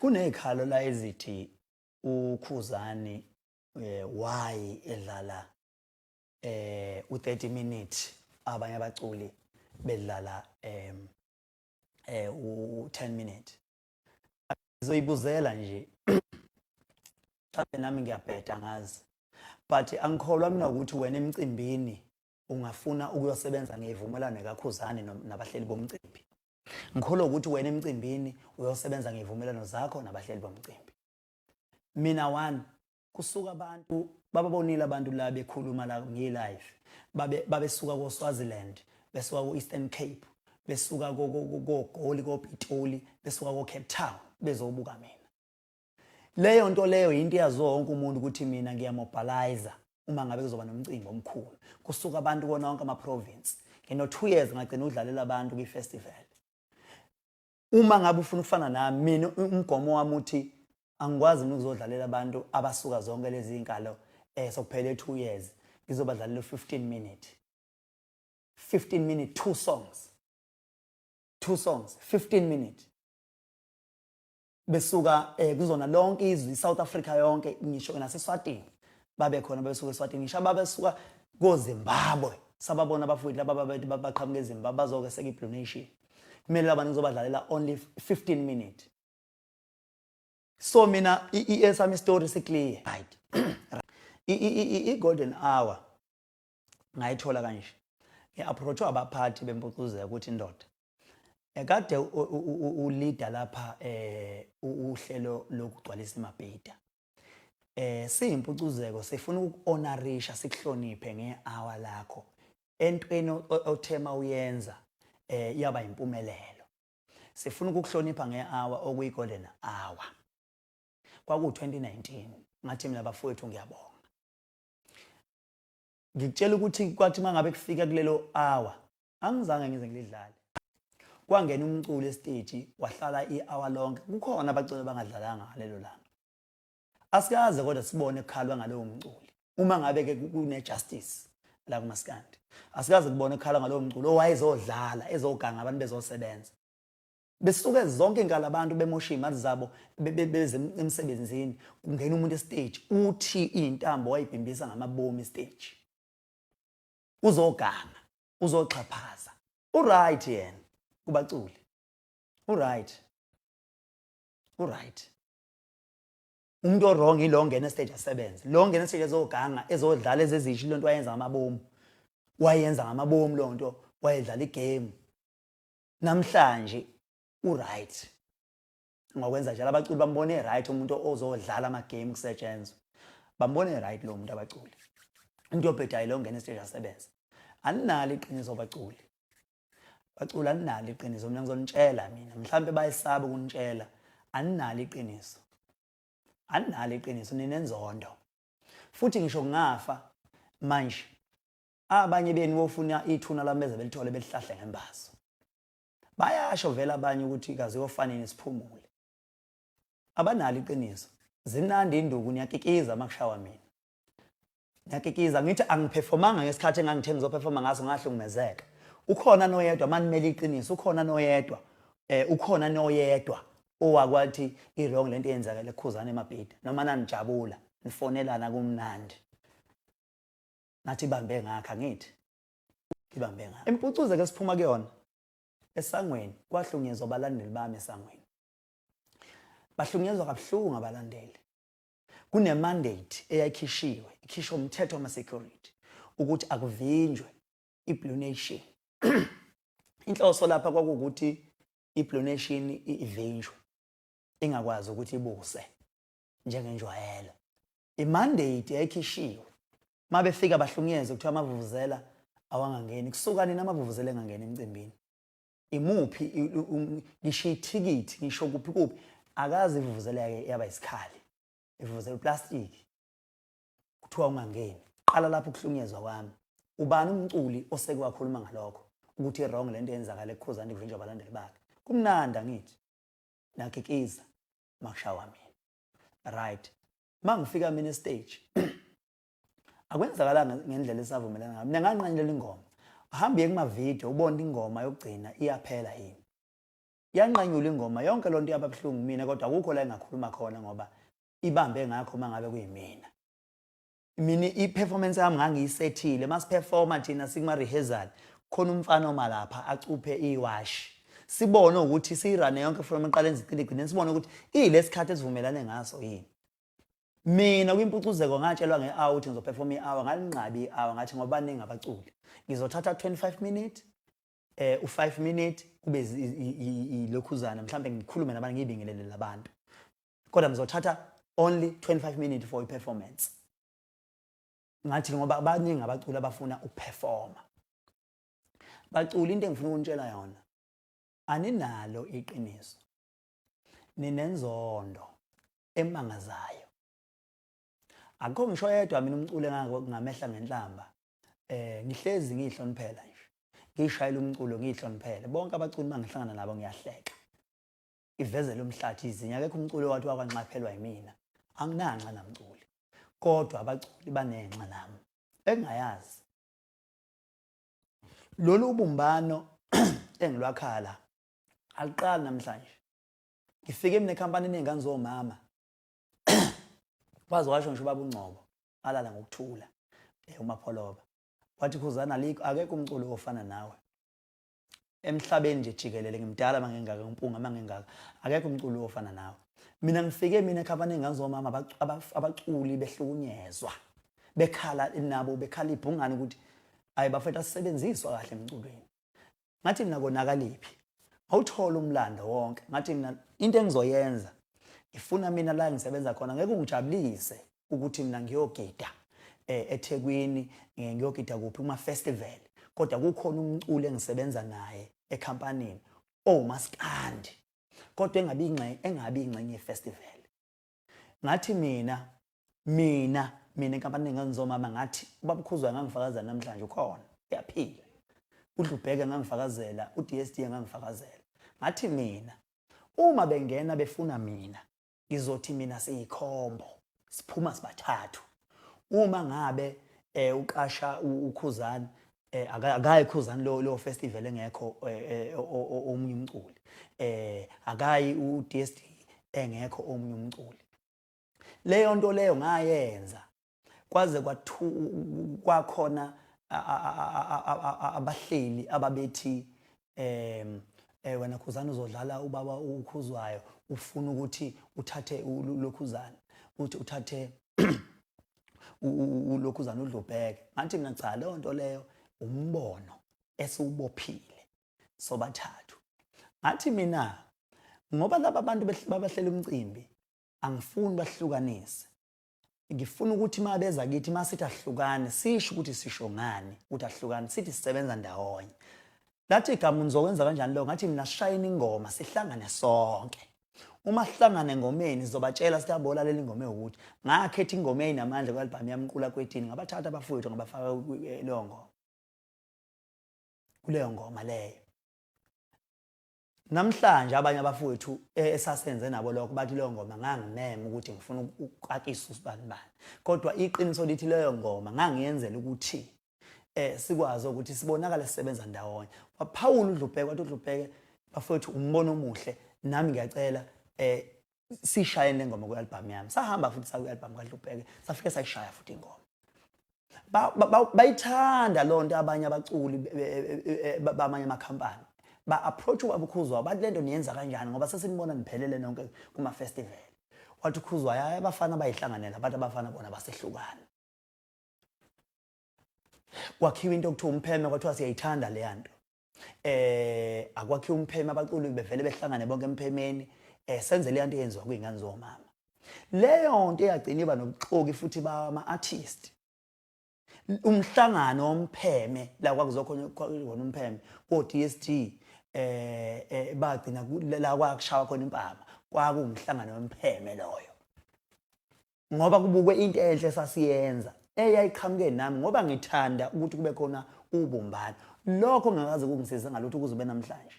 Kunezikhalo la ezithi uKhuzani why edlala u30 minute, abanye abaculi bedlala u10 minute. Ngizoyibuzela nje, mhlawumbe nami ngiyabheda ngazi, but angikholwa mina ukuthi wena emcimbini ungafuna ukuyosebenza ngevumelwano kaKhuzani nabahleli bomcimbi. Ngikholwa ukuthi wena emcimbini uyosebenza ngevumelwano zakho nabahleli bomcimbi. Mina one kusuka abantu bababonile abantu la bekhuluma la ngi-live, babe babesuka ko-Swaziland, besuka ko-Eastern Cape, besuka koGoli, koPitoli, besuka ko-Cape Town bezobuka mina. Leyo nto leyo yinto eyaziwa wonke umuntu ukuthi mina ngiyamobilize uma ngabe kuzoba nomcimbi omkhulu. Kusuka abantu kona wonke ama-province. Ngino-2 years ngagcina udlalela abantu kwi-festival. Uma ngabe ufuna ukufana nami, mina umgomo wami uthi angikwazi mina ukuzodlalela abantu abasuka zonke lezi zinkalo sokuphele 2 years ngizobadlalela 15 minute, 15 minute, two songs, two songs, 15 minute, besuka kuzona lonke izwe, iSouth Africa yonke, ngisho naseSwatini babe khona, besuka eSwatini, ngisho ababesuka koZimbabwe sababona abafowethu laba baqhamuka eZimbabwe bazoke seka iBlue Nation. Kumele laba ngizobadlalela only 15 minute. So mina esami story si-clear, right? I-golden hour ngayithola kanje: ngi-approachwa abaphathi bempucuzeko ukuthi, "Indoda ekade uleader lapha uhlelo lokugcwalisa imabhida, siyimpucuzeko sifuna ukuhonorisha, sikuhloniphe ngehour lakho entweni othema uyenza yaba impumelelo. Sifuna ukukuhlonipha ngehour okuyi golden hour." Kwaku 2019. Ngathi mina, "Bafowethu, ngiyabonga." Ngikutshela ukuthi kwathi mangabe kufika kulelo hour, angizange ngize ngilidlale. Kwangena umculo estage, wahlala i-hour lonke. Kukhona abaculi abangadlalanga ngalelo langa, asikaze kodwa sibone kukhalwa ngalowo mculi. Uma ngabe ke kune justice la kumaskandi, asikaze kubone kukhala ngalowo mculo owayezodlala, ezoganga, abantu bezosebenza, besuke zonke inkalo, abantu bemosha iy'mali zabo, beze emsebenzini, kungena umuntu estage, uthi iy'ntambo wayibhimbisa ngamabomu istage, uzoganga, uzoxhaphaza. Uright yena kubaculi, uright, uright. Umuntu owrong ilo ngena estage asebenze, lo ngena estage ezoganga, ezodlala ezezisho. Lento wayenza ngamabomu, wayenza ngamabomu lo nto, wayedlala igame. Namhlanje uright ngokwenza njalo. Abaculi bambone right umuntu ozodlala ama-game kusetshenzwa, bambone right lo muntu abaculi. Into yobhedayo lo ngena estage asebenze. Aninalo iqiniso baculi, baculi, aninalo iqiniso. Mina ngizonitshela mina, mhlambe bayesaba ukunitshela, aninalo iqiniso, aninalo iqiniso, ninenzondo. Futhi ngisho kungafa manje, abanye benu bofuna ithuna lami beze belithole, belihlahle ngembazo. Bayasho vele abanye ukuthi kaze yofanele siphumule. Abanalo iqiniso. Zimnandi induku, niyakikiza makushawa mina, niyakikiza. Ngithi angiperformanga ngesikhathi engangithe ngizoperforma ngaso, ngahlukumezeka. Ukhona noyedwa manimele iqiniso? Ukhona noyedwa ukhona noyedwa owakwathi i-wrong lento eyenzakele eKhuzani eMabhida, noma nanijabula nifonelana kumnandi, nathi ibambe ngakho? Angithi ibambe ngakho. Impucuze ke siphuma kuyona esangweni, kwahlunyezwa abalandeli bami esangweni, bahlunyezwa kabuhlungu abalandeli. Kune mandate eyayikhishiwe, ikhishwa umthetho wama security ukuthi akuvinjwe iBlue Nation. Inhloso lapha kwakuwukuthi iBlue Nation ivinjwe, ingakwazi ukuthi ibuse njengenjwayelo. Imandate yayikhishiwe. Mabefika bahlunyezwe, kuthiwa amavuvuzela awangangeni. Kusuka nini amavuvuzela engangeni emcimbini? Imuphi ngisho ithikithi, ngisho kuphi kuphi, akazi ivuvuzela yake yaba isikhali, ivuvuzela plastic, kuthiwa ungangeni. Qala lapho ukuhlunyezwa kwami. Ubani umculi oseke wakhuluma ngalokho ukuthi i-wrong lento eyenzakala ekuKhuzani, kuvinjwa abalandeli bakhe? Kumnandi angithi nakikiza makushawa mina, right? Mangifika mina stage, akwenzakalanga ngendlela esavumelana ngayo. Mina nganqanyulela ingoma. Ahambe uye kuma video ubone ingoma yokugcina iyaphela yini. Yanqanyula ingoma yonke lonto yaba buhlungu mina, kodwa akukho la engakhuluma khona ngoba ibambe ngakho mangabe kuyimina. Mina i-performance yami ngangiyisethile, masiperforma thina sikuma rehearsal, khona umfana oma lapha acuphe iwashi. Sibone ukuthi siyirane yonke from eqaleni zigcine igcine, sibone ukuthi ilesikhathi esivumelane ngaso yini. Mina kwimpucuzeko ngatshelwa nge-hour ukuthi ngizoperforma i-hour, ngalinqabi i-hour, ngathi ngoba baningi abaculi ngizothatha 25 minutes, u5 minute kube ilokhuzana, mhlambe ngikhulume nabantu, ngibingelele labantu, kodwa ngizothatha only 25 minutes for i-performance. Ngathi ngoba baningi abaculi abafuna ukuperforma. Baculi, into engifuna ukunitshela yona, aninalo iqiniso, ninenzondo emangazayo. Akukho ngisho yedwa mina umculo engangamehla ngenhlamba. Ngihlezi ngihloniphela nje, ngishayela umculo ngihloniphele. Bonke abaculi mangihlangana nabo ngiyahleka, ivezele umhlathi izinyo. Akekho umculo wathi wakwanxaphelwa yimina, anginanxa namculi, kodwa abaculi banenxa nami engingayazi. Lolu ubumbano engilwakhala aliqali namhlanje. Ngifike mina ekhampanini ey'ngane zomama, waze washo ngisho ubaba uNgcobo alala ngokuthula, uMapholoba wathi, "Khuzana, alikho, akekho umculo ofana nawe emhlabeni nje jikelele. Ngimdala mangengaka, ngimpunga mangengaka, akekho umculo ofana nawe." Mina ngifike mina ekhampanini ey'ngane zomama, abaculi behlukunyezwa, bekhala nabo, bekhala ibhungane ukuthi ayi bafethu, asisebenziswa kahle emculweni. Ngathi mina, konakaliphi? Ngawuthola umlando wonke. Ngathi mina, into engizoyenza, ngifuna mina la ngisebenza khona, ngeke ungijabulise ukuthi mina ngiyogida eThekwini, ngiyogida kuphi kuma festival, kodwa kukhona umculo engisebenza naye ekhampanini owumaskandi, kodwa engabi ingxenye yefestival. Ngathi mina enkampanini engangizomama, ngathi ubaba uKhuzwayo ngangifakazela, namhlanje ukhona, uyaphila, uDlubheke ngangifakazela, uDSD ngangifakazela. Ngathi mina, uma bengena befuna mina, ngizothi mina siyikhombo, siphuma sibathathu. Uma ngabe uqasha uKhuzani, akayi Khuzani lo festival engekho omunye umculi, akayi uDSD engekho omunye umculi. Leyo nto leyo ngayenza kwaze kwathu kwakhona abahleli ababethi wena Khuzani uzodlala ubaba uKhuzwayo, ufuna ukuthi uthathe lokhuzana, uthi uthathe ulokhuzana uDlubheke. Ngathi mina, cha, leyo nto leyo umbono esiwubophile sobathathu. Ngathi mina, ngoba laba bantu babahlela umcimbi, angifuni bahlukanise. Ngifuna ukuthi uma beza kithi, masithi ahlukane, sisho ukuthi sisho ngani ukuthi ahlukane, sithi sisebenza ndawonye. Lathi igama, nizokwenza kanjani lokho? Ngathi mina, sishayini ingoma, sihlangane sonke. Uma sihlangane engomeni, sizobatshela sithi abolalela ingoma ewukuthi. Ngakhetha ingoma eyinamandla kwi-album yami, Qula Kwetini. Ngabathatha abafowethu, ngabafaka leyo ngoma, kuleyo ngoma leyo. Namhlanje abanye abafowethu esasenze nabo lokho bathi leyo ngoma ngangimema ukuthi ngifuna ukukakisa usibani bani, kodwa iqiniso lithi leyo ngoma ngangiyenzela ukuthi sikwazi ukuthi sibonakale sisebenza ndawonye. Waphawula uDlubheke, wathi uDlubheke, "Bafowethu, umbono omuhle, nami ngiyacela sishaye le ngoma kwi-album yami." Sahamba futhi sakwi-album kaDlubheke, safike sayishaya futhi ingoma. Bayithanda loo nto. Abanye abaculi bamanye amakhampani ba-approach ubaba uKhuzwayo, bathi, "Le nto niyenza kanjani, ngoba sesinibona niphelele nonke kuma-festival?" Wathi uKhuzwayo, "Hayi, abafana bayihlanganela, abantu abafana bona basehlukana." Kwakhiwa into okuthiwa umpheme, kwathiwa siyayithanda leya nto. Akwakhiwa umpheme, abaculi bevele behlangane bonke emphemeni, senze leya nto eyenziwa kuyingane zomama. Leyo nto eyagcina iba nobuxoki futhi bama-artist. Umhlangano wompheme la kwakuzokhona khona umpheme ko-DSD, bagcina la kwakushawa khona impama, kwakuwumhlangano wempheme loyo, ngoba kubukwe into enhle esasiyenza eyayiqhamuke nami, ngoba ngithanda ukuthi kube khona ubumbano. Lokho ngakaze kungisize ngalutho kuze ube namhlanje.